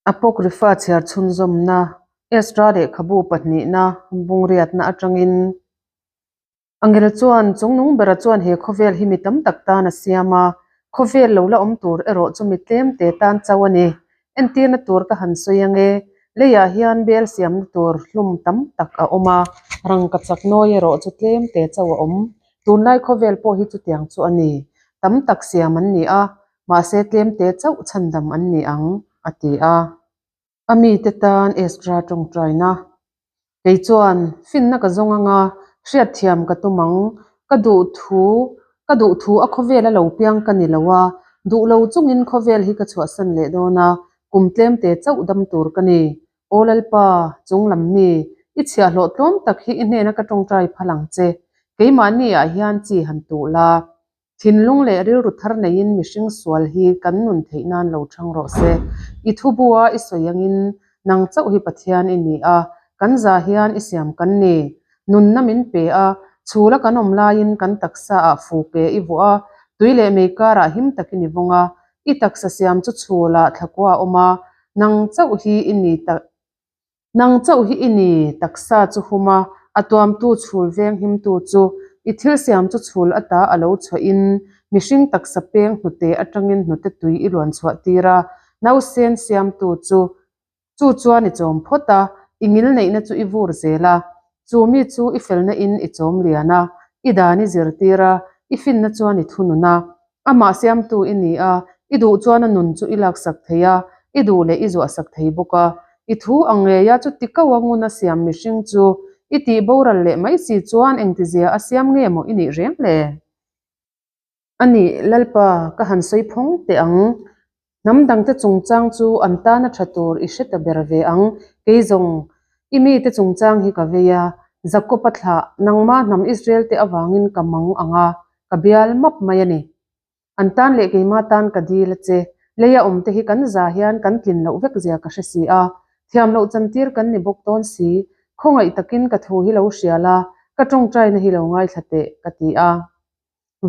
Apocrypha chhiar chhunzawmna, Ezra lehkhabu pahnihna bungriatna atangin Angel chuan chungnung bera chuan he khawvel hi mi tam tak tan a siam a, khawvel lo la awm tur erawh chu mi tlemte tan chauh a ni. Entirna tur ka han sawi ange, leiah hian bel siamna tur hlum tam tak a awm a, rangkachak nawi erawh chu tlemte chauh a awm. Tunlai khawvel pawh hi chutiang chu a ni. Tam tak siam an ni a, mahse tlemte chauh chhandam an ni ang, a ti a. A mite tan Ezra tawngtaina. Kei chuan finna ka zawng anga hriatthiam ka tum ang. Ka duh thu, ka duh thu a khawvel a lo piang ka ni lo a, duh lo chungin khawvel hi ka chhuahsan leh dawn a, kum tlemte chauh dam tur ka ni. Aw Lalpa, chunglam mi, i chhiahhlawh tlawm tak hi i hnena ka tawngtai phal ang che. Keimahni ah hian chi han tuh la. Thinlung leh rilru thar neiin mihring sual hi kan nun theih nan lo chhang rawh se. I thubua i sawi angin nang chauh hi Pathian i ni a, kan za hian i siam kan ni. Nunna min pe a, chhula kan awm laiin kan taksa ah fu ke i vuah a, tui leh mei karah him takin i vawng a, i taksa siam chu chhulah thlakua a awm a, nang chauh hi i ni tak. Nang chauh hi i ni, taksa chu hum a, a tuamtu chhul veng himtu chu. I thil siam chu chhul ata a lo chhuahin mihring taksa peng hnute atangin hnute tui i luan chhuah tir a, nausen siamtu chu. Chu chuan i chawm phawt a, i ngilneihna chu i vur zel a, chu mi chu i felna in i chawm lian a, i dan i zirtir a, i finna chuan i thunun a. Amah siamtu i ni a, i duh chuan a nun chu i laksak thei a, i duh leh i zuahsak thei bawk a. I thu ang ngeia chuti kau a ngun a siam mihring chu i tih boral leh mai si chuan engtizia a siam nge maw i nih reng le? A nih, Lalpa, ka han sawi phawng teh ang. Hnam dangte chungchang chu an tana tha tur i hre ta ber ve ang. Kei zawng, i mite chungchang hi ka vei a, Jakob-a thlah, nangma hnam Israel-te avangin ka mang ang a, ka bial map mai a ni. An tan leh keima tan ka dil a che. Leia awmte hi kan za hian kan tlin loh vek zia ka hre si a, thiam loh chantir kan ni bawk dawn si. Khawngaih takin ka thu hi lo hria la, ka tawngtaina hi lo ngaithla teh, ka ti a.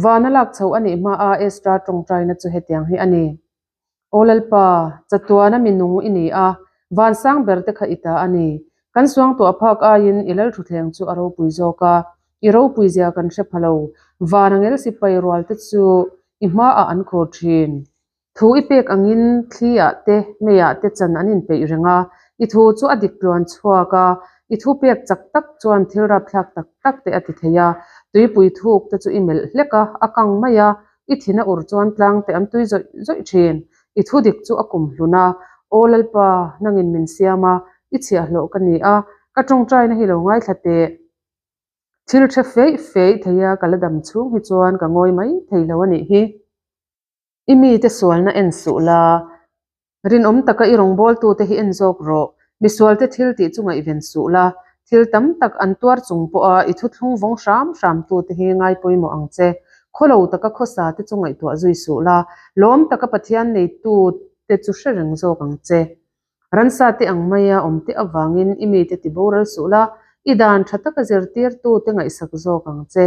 Vana lak chhoh a nih hmaa Ezra tawngtaina chu hetiang hi a ni. Aw Lalpa, chatuana mi nung i ni a, van sang ber te kha i ta a ni. Kan suangtuah phak aiin i lalthuthleng chu a ropui zawk a, i ropui zia kan hre pha lo. Vana ngel sipai rual te chu i hmaah an khur thin. Thu i pek angin thli ah te, mei ah te chan an inpeih reng a, i thu chu a dik tluan chhuak a, i thu pek chak tak chuan thil rapthlak tak tak te a ti thei a, tuipui thuk te chu i melh hlek a, a kang mai a, i thin a ur chuan tlang te an tui zawih zawih thin. I thu dik chu a kum hlun a, Aw Lalpa, nangin min siam a, i chhiahhlawh ka ni a, ka tawngtaina hi lo ngaithla teh. Thil hre feih feih thei a, ka la dam chhung hi chuan ka ngawi mai thei lo a nih hi. I mite sualna en suh la, rinawm taka i rawngbawltute hi en zawk rawh. Misualte thil tih chu ngaihven suh la, thil tam tak an tuar chung pawha i thuthlung vawng hram hramtute hi ngai pawimawh ang che. Khawlo taka khawsate chu ngaihtuah zui suh la, lawm taka Pathian neitute chu hre reng zawk ang che. Ransate ang maia awmte avangin i mite tiboral suh la, i dan tha taka zirtirtute ngaihsak zawk ang che.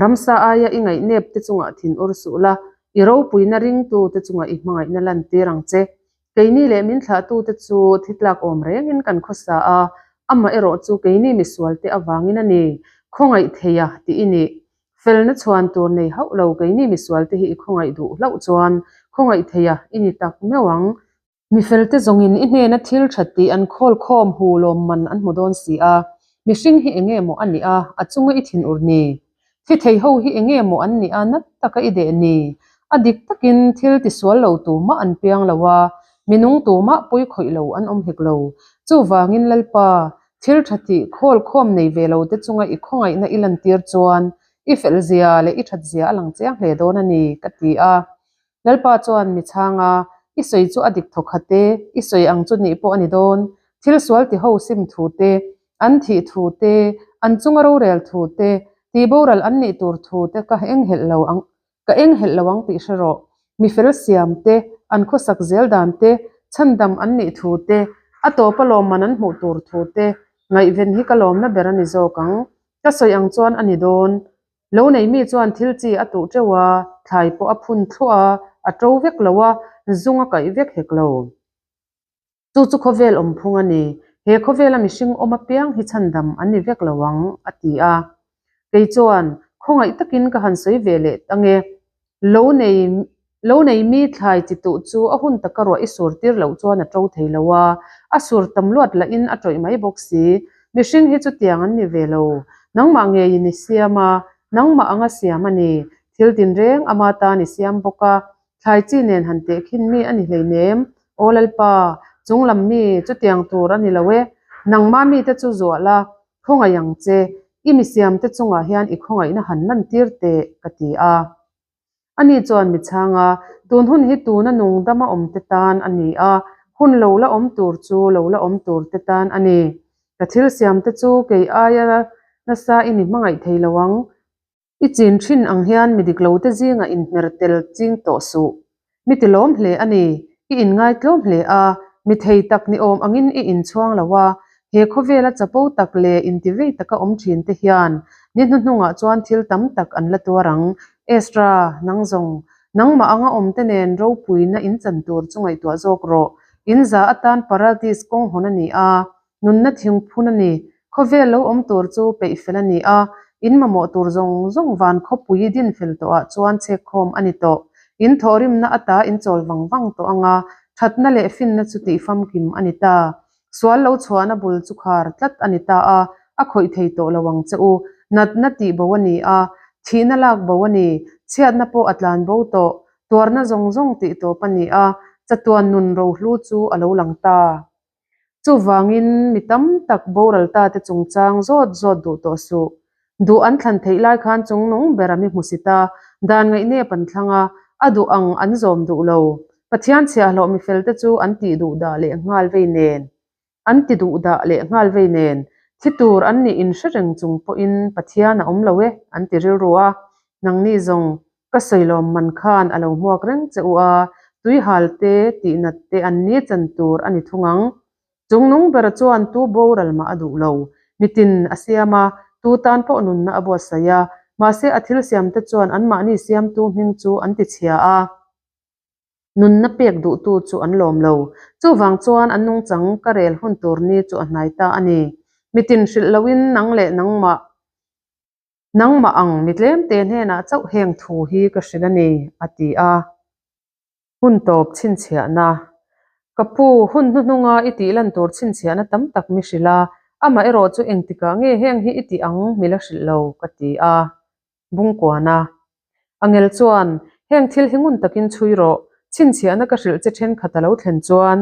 Ramsa aia i ngaihnep te chungah thin ur suh la, i ropuina ringtu te chungah i hmangaihna lantir ang che. Keini leh min thlahtu te chu thi tlak awm rengin kan khawsa a, amah erawh chu keini misual te avangin a ni, khawngaih thei a tih i nih. Felna chhuan tur nei hauh lo keini misual te hi i khawngaih duh hlauh chuan khawngaih thei a i ni tak meuh ang. Mifelte zawngin i hnena thil tha tih an khawl khawm hu lawm man an hmu dawn si a, mihring hi enge maw a nih a, a chunga i thinur ni? Thi thei ho hi enge maw an nih a, nat taka i deh ni? A dik takin thil tisual lo tumah an piang lo a, minung tumah pawi khawih lo an awm hek lo. Chuvangin Lalpa, thil tha tih khawl khawm nei ve lo te chunga i khawngaihna i lantir chuan i felzia leh i thatzia a lang chiang hle dawn a ni, ka ti a. Lalpa chuan mi chhang a, I sawi chu a dik thawk khat e, i sawi ang chu nih pawh a ni dawn. Thil sual ti ho sim thu te, an thih thu te, an chunga rorel thu te, tih boral an nih tur thu te ka enghelh lo ang, ka enghelh lo ang tih hre rawh. Mi fel siam te, an khawsak zel dan te, chhandam an nih thu te, a tawpa lawmman an hmuh tur thu te, ngaihven hi ka lawmna ber a ni zawk ang. Ka sawi ang chuan a ni dawn. Lo nei mi chuan thil chi a tuh teuh a, thlai pawh a phun thluah a, a to vek lo a, zung a kaih vek hek lo. Chu chu khawvel awmphung a ni. He khawvela mihring awm apiang hi chhandam an ni vek lo ang, a ti a. Kei chuan, Khawngaih takin ka han sawi ve leh ang e. Lo nei lo nei mi thlai chi tuh chu a hun taka ruah i sur tir loh chuan a to thei lo a, a sur tam luat lahin a tawih mai bawk si. Mihring hi chutiang an ni ve lo. Nangmah ngeiin i siam a, nangmah anga siam a ni. Thil tinreng ama tan i siam bawk a, Thlai chi nen han tehkhin mi a ni hleinem, Aw Lalpa, chunglam mi chutiang tur a ni lo e, nangmah mite chu zuah la, khawngaih ang che, i mi siamte chungah hian i khawngaihna han lantir teh, ka ti a. Ani chuan mi chhang a, Tun hun hi tuna nung dama awmte tan a ni a, hun lo la awm tur chu lo la awm turte tan a ni. Ka thil siamte chu kei aia nasa i ni hmangaih thei lo ang, I chin thin ang hian mi dik lote zingah inhmer tel ching tawh suh. Mi ti lawm hle a ni, i inngaitlawm hle a, mi thei tak ni awm angin i inchhuang lo a, he khawvela chapo tak leh intivei taka awm thin te hian ni hnuhnungah chuan thil tam tak an la tuar ang. Ezra, nang zawng, nangmah anga awmte nen ropuina in chan tur chu ngaihtuah zawk rawh. In za atan Paradis kawng hawn a ni a, Nunna thingphun a ni. Khawvel lo awm tur chu peih fel a ni a, in mamawh tur zawng zawng van khawpui din fel tawhah chuan chhekkhawm a ni tawh. In thawhrimna ata in chawl vang vang tawh ang a, thatna leh finna chu tih famkim a ni ta. Sual lo chhuahna bul chu khar tlat a ni ta a, a khawih thei tawh lo ang che u. Natna tih bo a ni a, thihna lak bo a ni, chhiatna pawh a tlan bo tawh. Tuarna zawng zawng tih tawp a ni a, chatuan nun rohlu chu a lo lang ta. Chuvangin mi tam tak boral ta te chungchang zawt zawt duh tawh suh. Duh an thlan theih lai khan chungnung ber a mi hmusit a, dan ngaihnep an thlang a, a duh ang an zawm duh lo. Pathian chhiahhlawh mi fel te chu an tih duh dah leh nghal vei nen, an ti duh dah leh nghal vei nen, thi tur an nih inhre reng chung pawhin Pathian a awm lo e an ti rilru a, nangni zawng Ka sawilawm man khan a lo hmuak reng che u a, tuihal te, tihnat te an ni chan tur a ni thung ang. Chungnung bera chuan tu boral mah a duh lo. Mitin a siam a, tu tan pawh nunna a buatsaih a, mahse a thil siamte chuan anmahni siamtu hming chu an tichhia a. Nunna pek duhtu chu an lawm lo. Chuvang chuan an nungchang ka rel hun tur ni chu a hnai ta a ni. Mitin hrilh loin nang leh nangmah Nangmah ang mi tlemte hnenah chauh heng thu hi ka hrilh a ni, a ti a. Hun tawp chhinchhiahna. Ka pu, hun hnuhnunga i tih lan tur chhinchhiahna tam tak mi hrilh a, amah erawh chu engtikah nge heng hi i tih ang mi la hrilh lo, ka ti a. Bungkuana. Angel chuan, Heng thil hi ngun takin chhui rawh, chhinchhiahna ka hrilh che thenkhat a lo thlen chuan.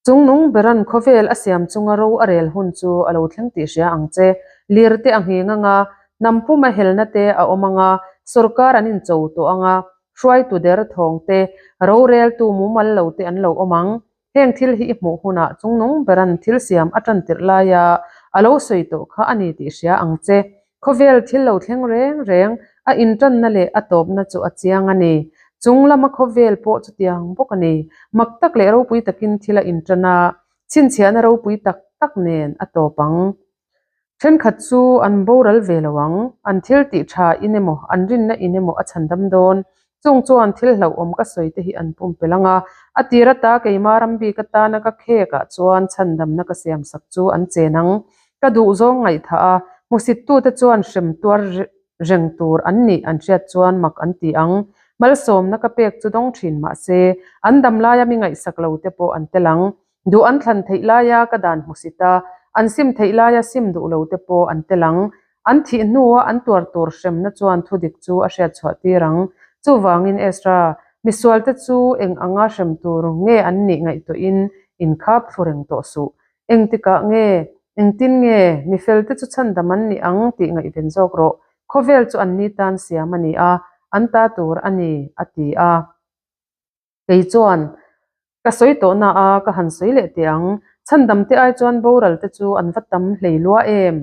Chungnung beran khawvel a siam chunga ro a rel hun chu a lo thleng tih hria ang che. Lir te a nghing ang a, hnam puma helna te a awm ang a, sorkar an incho tawh ang a, hruaitu der thawng te, roreltu mumal lo te an lo awm ang. Heng thil hi i hmuh hunah chungnung beran thil siam a tan tirh laia a lo sawi tawh kha a ni tih hria ang che. Khawvel thil lo thleng reng reng, a intanna leh a tawpna chu a chiang a ni. Chung lama khawvel pawh chutiang bawk a ni. Mak tak leh ropui takin thil a intan a, chhinchhiahna ropui tak tak nen a tawp ang. Thenkhat chu an boral ve lo ang, an thil tih tha in emaw, an rinna in emaw a chhandam dawn. Chung chuan thil hlauhawm ka sawi te hi an pumpelh ang a, a tir ata keima ram bik atana ka khek ah chuan chhandamna ka siam sak chu an chen ang. Ka duhzawng ngaihthah a, hmusittute chuan hrem tuar reng tur an nih an hriat chuan mak an ti ang. Malsawmna ka pek chu dawng thin mah se, an dam laia mi ngaihsak lo te pawh an tel ang. Duh an thlan theih laia ka dan hmusit a, an sim theih laia sim duh lo te pawh an tel ang. An thih hnua an tuar tur hremna chuan thudik chu a hriat chhuah tir ang. Chuvangin Ezra, misualte chu eng anga hrem tur nge an nih ngaihtuahin inkhap thlu reng tawh suh. Engtikah nge, engtin nge mifelte chu chhandam an nih ang tih ngaihven zawk rawh. Khawvel chu anni tan siam a ni a, an ta tur a ni, a ti a. Kei chuan, Ka sawi tawhna a, ka han sawi leh teh ang. Chhandam te ai chuan boral te chu an va tam hlei lua em?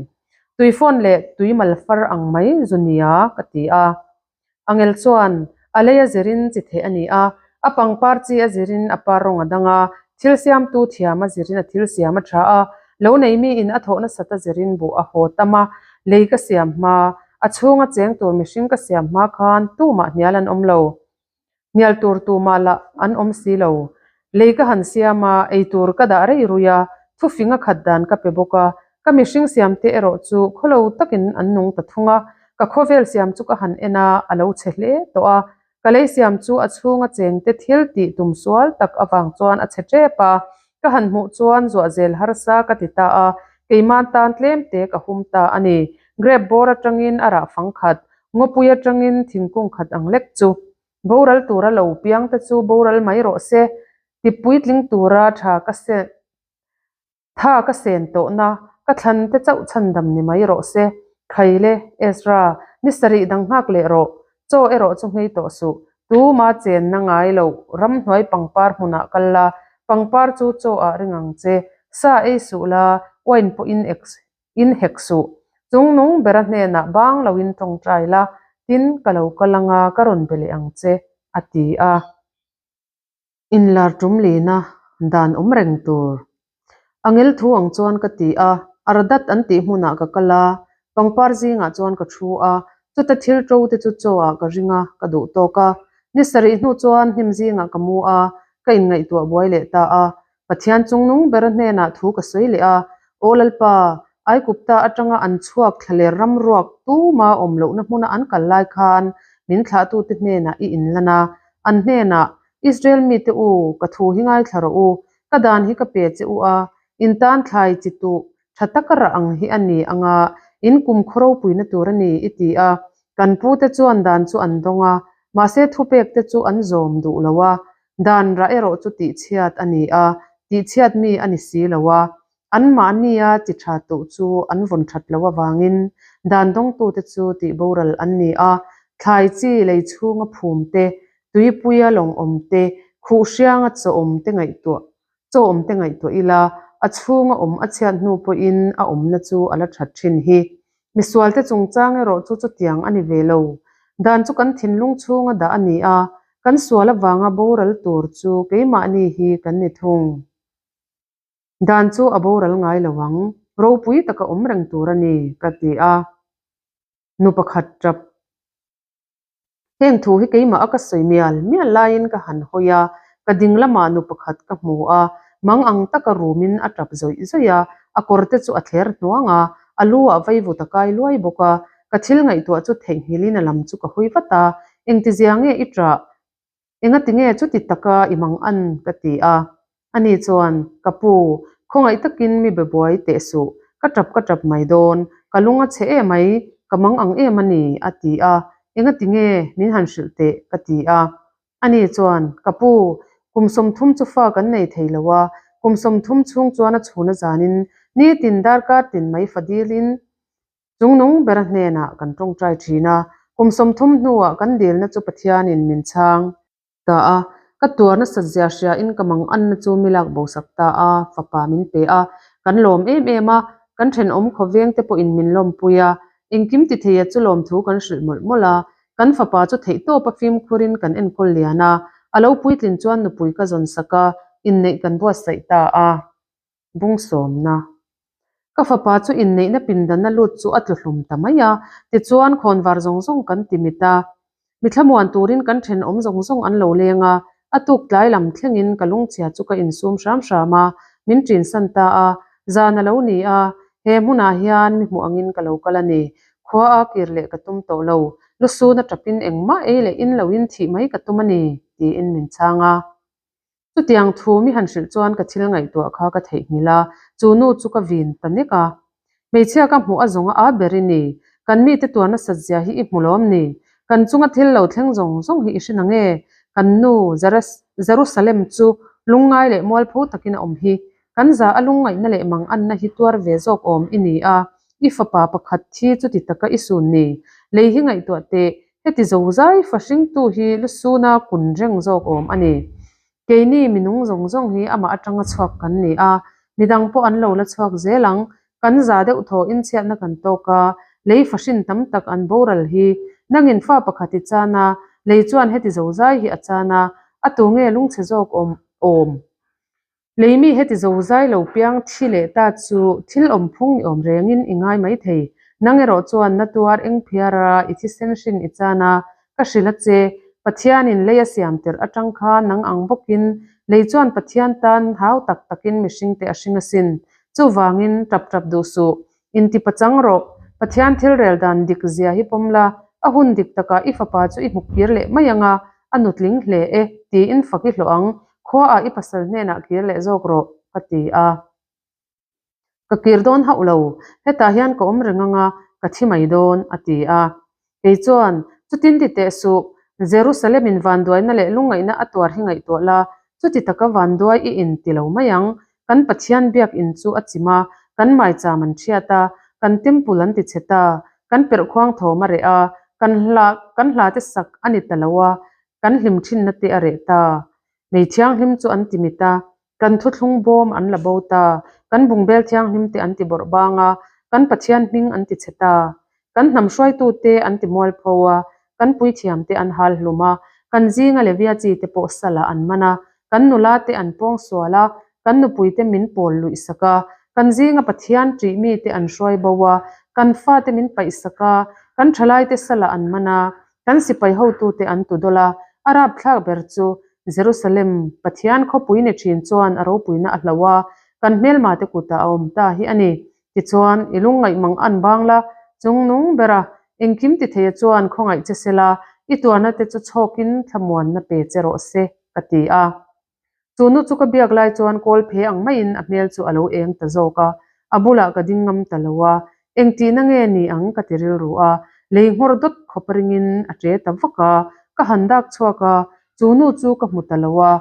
Tui phone leh tui mal far ang mai zu nia, ka ti a. Angel chuan, A lei a zirin chi theih a ni a, a pangpar chi a zirin a par rawng a dang a, thil siamtu thiam a zirin a thil siam a tha a, lo nei miin a thawh nasat a zirin buh a haw tam a, lei ka siam hma, a chhunga cheng tur mihring ka siam hma khan tumah hnial an awm lo. Hnial tur tumah lah an awm si lo. Lei ka han siam a, ei tur ka dah rei rui a, thufing a khat dan ka pe bawk a, ka mihring siamte erawh chu khawlo takin an nung ta thung a, ka khawvel siam chu ka han en a, a lo chhe hle tawh a, ka lei siam chu a chhunga chengte thil tih tum sual tak avang chuan a chhe tep a, ka han hmuh chuan zuah zel harsa ka ti ta a, keimah tan tlemte ka hum ta a ni. Grape bawr atangin a rah fang khat, ngawpui atangin thingkung khat ang lek chu. Boral tura lo piang te chu boral mai rawh se, ti puitling tura tha ka sen tha ka sen tawhna ka thlan te chauh chhandam ni mai rawh se. Khaile, Ezra, ni sarih dang nghak leh rawh, chaw erawh chu nghei tawh suh, tuma chenna ngai loh ramhnuai pangpar hmunah kal la, pangpar chu chaw ah ring ang che, sa ei suh la, wine pawh in In hek suh. Chungnung bera hnenah bang loin tawngtai la, tin ka lo kal anga ka rawn be leh ang che, a ti a. Inlar tum lina dan awm reng tur. A ngel thu ang chuan ka ti a, Ardat an tih hmunah ka kal a, pangpar zingah chuan ka thu a, chuta thil to te chu chaw ah ka ring a, ka duh tawk a. Ni sarih hnu chuan hnim zingah ka mu a, ka inngaihtuah buai leh ta a, Pathian chungnung bera hnenah thu ka sawi leh a, Aw Lalpa, Aigupta atanga an chhuak thlaler ram ruak tuma awm lohna hmuna an kal lai khan min thlahtute hnenah i inlan a, an hnenah, Israel mite u, ka thu hi ngaithla rawh u, ka dan hi ka pe che u a, in tan thlai chi tuh tha taka rah ang hi a ni anga in kum khaw ropuina tur a ni, i ti a. Kan pute chuan dan chu an dawng a, mahse thupekte chu an zawm duh lo a, Dan rah erawh chu tihchhiat a ni a, tihchhiat mi a ni si lo a, anmahnia chi tha tuh chu an vawn that loh avangin dan dawngtute chu tihboral an ni a, thlai chi lei chhunga phum te, tuipuia lawng awm te, khuh hrianga chaw awm te ngaihtuah chaw awm te ngaihtuah ila, a chhunga awm a chhiat hnu pawhin a awmna chu a la that thin hi. Misualte chungchang erawh chu chutiang a ni ve lo. Dan chu kan thinlung chhunga dah a ni a, kan sual avanga boral tur chu keimahni hi kan ni thung. Dan chu a boral ngai lo ang, ropui taka awm reng tur a ni, ka ti a. Nu pakhat tap. Heng thu hi keimah a ka sawi mial mial laiin ka han hawi a, ka ding lamah nu pakhat ka hmu a, mang ang taka rumin a tap zawih zawih a, a kawr te chu a thler hnuang a, a lu ah vaivut a kai luai bawk a, ka thil ngaihtuah chu theihnghilhin a lam chu ka hawi vat a, Engtizia nge i ṭah? Engati nge chuti taka i mang an? ka ti a. Ani chuan, Ka pu, khawngaih takin mi be buai teh suh, ka tap ka tap mai dawn, ka lung a chhe em mai, ka mang ang em a ni, a ti a. Engati nge min han hrilh teh? ka ti a. Ani chuan, Ka pu, kum 30 chu fa kan nei thei lo a, kum 30 chhung chuan a chhun a zanin nitin darkar tin mai fa dilin Chungnung bera hnenah kan tawngtai thin a, kum 30 hnuah kan dilna chu Pathianin min chhang ta a, ka tuar nasat zia hriain ka mang anna chu mi lak bosak ta a, fapa min pe a, kan lawm em em a, kan thenawm khawveng te pawhin min lawmpui a, engkim ti theia chu lawmthu kan hrilh mawlh mawlh a, kan fapa chu theihtawpa fimkhurin kan enkawl lian a, a lo puitlin chuan nupui ka zawn sak a, inneih kan buatsaih ta a. Bung sawmna. Ka fapa chu inneihna pindan a lut chu a tlu hlum ta mai a, tichuan khawnvar zawng zawng kan ti mit a. Mi thlamuan turin kan thenawm zawng zawng an lo leng a, a tuk tlai lam thlengin ka lungchhia chu ka insum hram hram a, min ṭinsan ta a, zan a lo ni a, he hmunah hian mi hmuh angin ka lo kal a ni. Khua a kir leh ka tum tawh lo, lusun a ṭapin engmah ei leh in loin thih mai ka tum a ni, tiin min chhang a. Chutiang thu mi han hrilh chuan ka thil ngaihtuah kha ka theihnghilh a, chu nu chu ka vin ta nek a. Hmeichhia ka hmuh a zawng a â ber i ni. Kan mite tuar nasat zia hi i hmu lawm ni? Kan chunga thil lo thleng zawng zawng hi i hre na nge? Kan nu, Jerusalem chu lungngai leh mualpho takin a awm hi. Kan za a lungngaihna leh manganna hi tuar ve zawk awm i ni a, i fapa pakhat thi chuti taka i sun ni. Lei hi ngaihtuah teh, Heti zozai fahringtu hi lusuna kun reng zawk awm a ni. Keini minung zawng zawng hi amah atanga chhuak kan ni a, midang pawh an lo la chhuak zel ang. Kan za deuh thaw inchhiatna kan tawk a, lei fahrin tam tak an boral hi. Nangin fa pakhat i chan a, lei chuan heti zozai hi a chan a, a tu nge lungchhe zawk awm awm? Leimi heti zozai lo piang thi leh ta chu thil awm phung ni awm rengin i ngai mai thei. Nang erawh chuan na tuar eng phiara i thisen hrin i chan a, ka hrilh a che. Pathianin lei a siam tirh atang khan nang ang bawkin Lei chuan Pathian tan hau tak takin mihringte a hring asin. Chuvangin, tap tap duh suh. Inti pachang rawh. Pathian thil rel dan dik zia hi pawm la, a hun dik takah i fapa chu i hmu kir leh mai ang a, a nutling hle e, tiin fak i hlawh ang. Khuaah i pasal hnenah kir leh zawk rawh, ka ti a. Ka kir dawn hauh lo, hetah hian ka awm reng ang a, ka thi mai dawn, a ti a. Kei chuan, Chutin ti teh suh, Jerusalem-in vanduaina leh lungngaihna a tuar hi ngaihtuah la, chuti taka vanduai i in ti lo mai ang. Kan Pathian biakinn chu a chim a, kan maicham an thiat a, kan temple an ti chhe ta, kan perhkhuang thawm a reh a, kan hla kan hlate sak a ni ta lo a, kan hlim thinna te a reh ta. Mei thianghlim chu an ti mit a, Kan thuthlung bawm an la bo ta, kan bungbel thianghlim te an ti bawrh bang a, kan Pathian hming an ti chhe ta. Kan hnam hruaitute an ti mualpho a, kan puithiamte an hal hlum a, kan zinga Levia chi te pawh salah an man a, kan nula te an pawng sual a, kan nupuite min pawl luih sak a, kan zinga Pathian ṭih mite an hruai bo a, kan fate min paih sak a, kan ṭhalaite salah an man a, Kan sipai hotute an tu dawlh a, a rapthlak ber chu Jerusalem, Pathian khawpui ni thin chuan a ropuina a hloh a, kan hmelmate kutah a awm ta hi a ni. Tichuan, i lungngaih mang an bang la, chungnung bera engkim ti theia chuan khawngaih che sela, i tuarna te chu chhawkin thlamuanna pe che rawh se, ka ti a. Chu nu chu ka biak lai chuan kawl phe ang maiin a hmel chu a lo eng ta zawk a, a bulah ka ding ngam ta lo a, engtihna nge ni ang ka ti rilru a, lei nghawr dawt khawp ringin a ṭe ta vak a, ka han dak chhuak a, chu nu chu ka hmu ta lo a.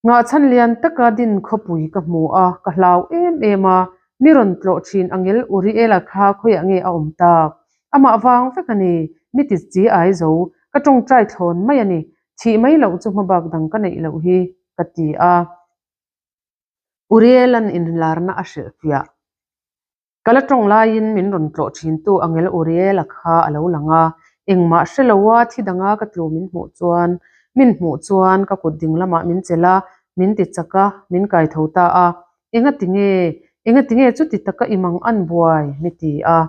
Ngahchhan lian taka din khawpui ka hmu a, ka hlau em em a, mi rawn tlawh ṭhin angel Uriela kha khawiah nge a awm tak? Amah vang vek a ni, mi ti chi ai zo, ka ṭawngṭai thlawn mai a ni, Thih mai loh chu hmabak dang ka neih loh hi, ka ti a. Uriel-a'n inlarna a hrilhfiah. Ka la tawng laiin min rawn tlawh thintu Angel Uriel-a kha a lo lang a, engmah hre loa thi danga ka tlu min hmuh chuan min hmuh chuan ka kut ding lamah min chelh a, min ti chak a, min kai tho ta a. Engati nge? Engati nge chuti taka i mang an buai? mi ti a.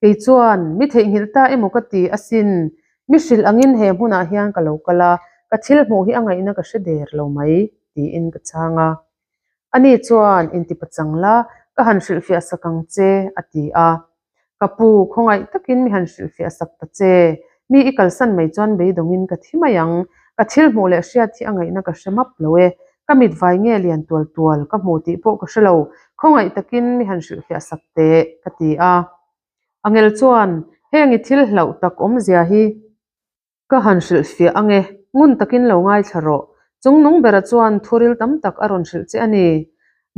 Kei chuan, Mi theihnghilh ta emaw ka ti asin, mi hrilh angin he hmunah hian ka lo kal a, ka thil hmuh hi a ngaihna ka hre der lo mai, tiin ka chhang a. Ani chuan, Intipachang la, ka han hrilhfiah sak ang che, a ti a. Ka pu, khawngaih takin mi han hrilhfiah sak ta che, mi i kalsan mai chuan beidawngin ka thi mai ang, ka thil hmuh leh hriat hi a ngaihna ka hre map lo e, Ka mit vai nge lian tual tual ka hmu tih pawh ka hre lo, khawngaih takin mi han hrilhfiah sak teh, ka ti a. Angel chuan, Heng i thil hlauh tak awmzia hi ka han hrilhfiah ang e, ngun takin lo ngaithla rawh. Chungnung bera chuan thuril tam tak a rawn hrilh che a ni.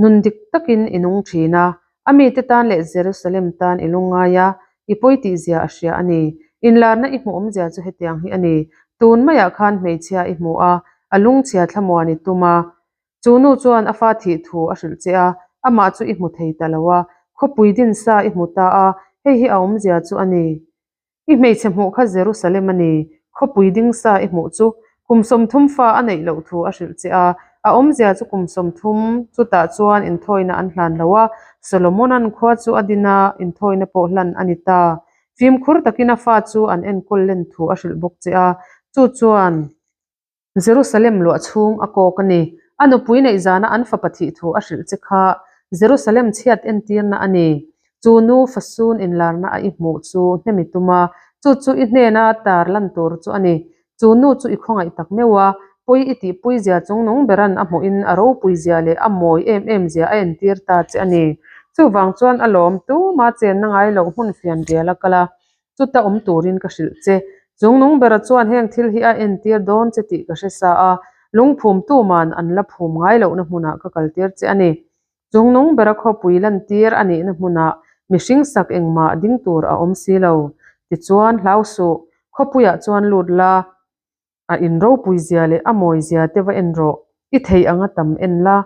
Nun dik takin i nung thin a, a mite tan leh Jerusalem tan i lungngai a, i pawi tih zia a hria a ni. Inlarna i hmuh awmzia chu hetiang hi a ni, tun maiah khan hmeichhia i hmu a, a lungchhia thlamuan i tum a. Chu nu chuan a fa thih thu a hrilh che a, amah chu i hmu thei ta lo a, khawpui dinsa i hmu ta a, hei hi a awmzia chu a ni. I hmeichhe hmuh kha Jerusalem a ni, khawpui dingsa i hmuh chu kum 30 fa a neih loh thu a hrilh che a, a awmzia chu kum 30 chutah chuan inthawina an hlan lo a, Solomona'n khua chu a din a, inthawina pawh hlan a ni ta. Fimkhur takin a fa chu an enkawl len thu a hrilh bawk che a, chu chuan. Jerusalem luah chhung a kawk a ni. A nupui neih zana an fapa thih thu a hrilh che kha Jerusalem chhiat entirna a ni. Chu nu fasun inlarna a i hmuh chu hnem i tum a, chu chu i hnena tar lan tur chu a ni. Chu nu chu i khawngaih tak meuh a, pawi i tihpui zia chungnung beran a hmuhin a ropui zia leh a mawi em em zia a entir ta che a ni. Chuvang chuan a lawm tuma chenna ngai loh hmun fian rial a kal a, Chuta awm turin ka hrilh che. Chungnung bera chuan heng thil hi a entir dawn che tih ka hre sa a, lungphum tuman an la phum ngai lohna hmunah ka kaltir che a ni. Chungnung bera khawpui lantir a nihna hmunah mihring sak engmah ding tur a awm si lo. Tichuan, hlau suh, khawpuiah chuan lut la. A in ropui zia leh a mawi zia te va en rawh, i theih anga tam en la.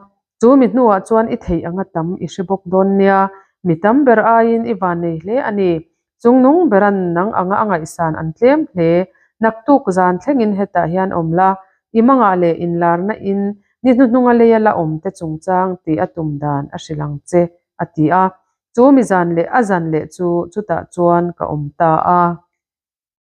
Chu mi hnuah chuan i theih anga tam i hre bawk dawn nia, mi tam ber aiin i van nei hle a ni. Chungnung beran nang anga a ngaihsan an tlem hle. Naktuk zan thlengin hetah hian awm la, i mangah leh inlarna in ni hnuhnunga leia la awm te chungchang tih a tum dan a hrilh ang che, a ti a. Chu mi zan leh a zan leh chu chutah chuan ka awm ta a.